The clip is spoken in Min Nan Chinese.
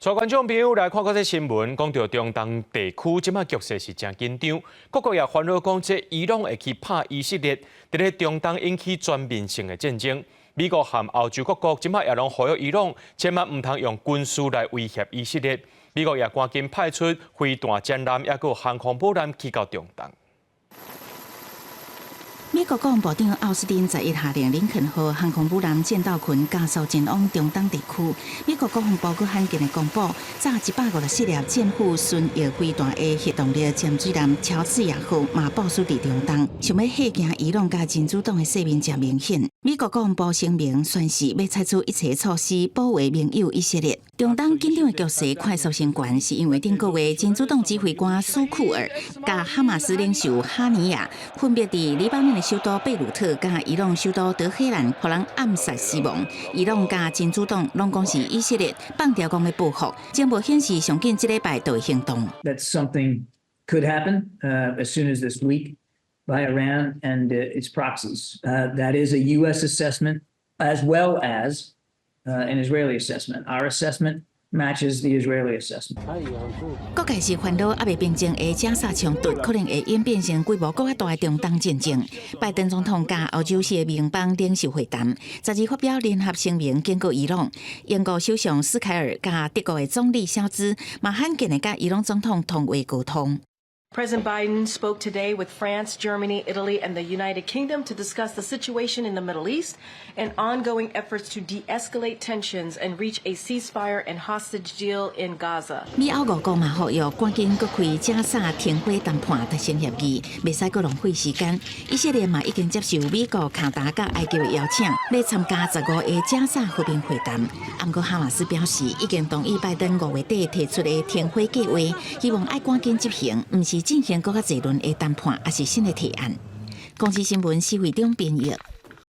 帶觀眾朋友來看國際新聞，講到中東地區，這馬局勢是誠緊張，各國也煩惱講，這伊朗會去拍以色列，佇咧中東引起全面性的戰爭。美國和歐洲各國這馬也攏呼籲伊朗，千萬毋通用軍事來威脅以色列。美國也趕緊派出飛彈戰艦，抑閣航空母艦去到中東。美國國防部長奧斯汀11下令林肯號航空母艦戰鬥群加速前往中東地區。美國國防部閣罕見的公布，載154粒戰斧巡弋飛彈的核動力潛水艦喬治亞號嘛部署佇中東，想欲嚇驚伊朗佮真主黨的勢面誠明顯。美國國防部聲明宣示，欲採取一切措施保衛盟友以色列。中東緊張的局勢快速升懸，是因為頂個月真主黨指揮官蘇庫爾佮哈馬斯領袖哈尼亞分別佇黎巴嫩的首都貝魯特佮伊朗首都德黑蘭，予人暗殺死亡。伊朗佮真主黨攏講是以色列放調講欲報復，情報顯示上緊這禮拜就會行動。 That something could happen as soon as this week by Iran and its proxies. That is a U.S. assessment as well as an Israeli assessment. Our assessment matches the Israeli assessment. 各界是煩惱猶未平靜的加薩衝突，可能會演變成規模閣較大的中東戰爭。拜登總統佮歐洲四个盟邦領袖會談，12發表聯合聲明警告伊朗。英國首相斯凱爾佮德國的總理蕭茲嘛罕見的佮伊朗總統通話溝通。 President Biden spoke today with France, Germany, Italy, and the United Kingdom to discuss the situation in the Middle East and ongoing efforts to de-escalate tensions and reach a ceasefire and hostage deal in Gaza. 美歐五國嘛呼籲趕緊閣開加薩停火談判達成協議，袂使閣浪費時間。以色列嘛已經接受美國、卡達佮埃及的邀請，欲參加15個加薩和平會談。毋過哈馬斯表示，已經同意拜登5月底提出的停火計劃，希望愛趕緊執行，毋是進行閣較濟輪的談判，抑是新的提案。公視新聞施惠中編譯。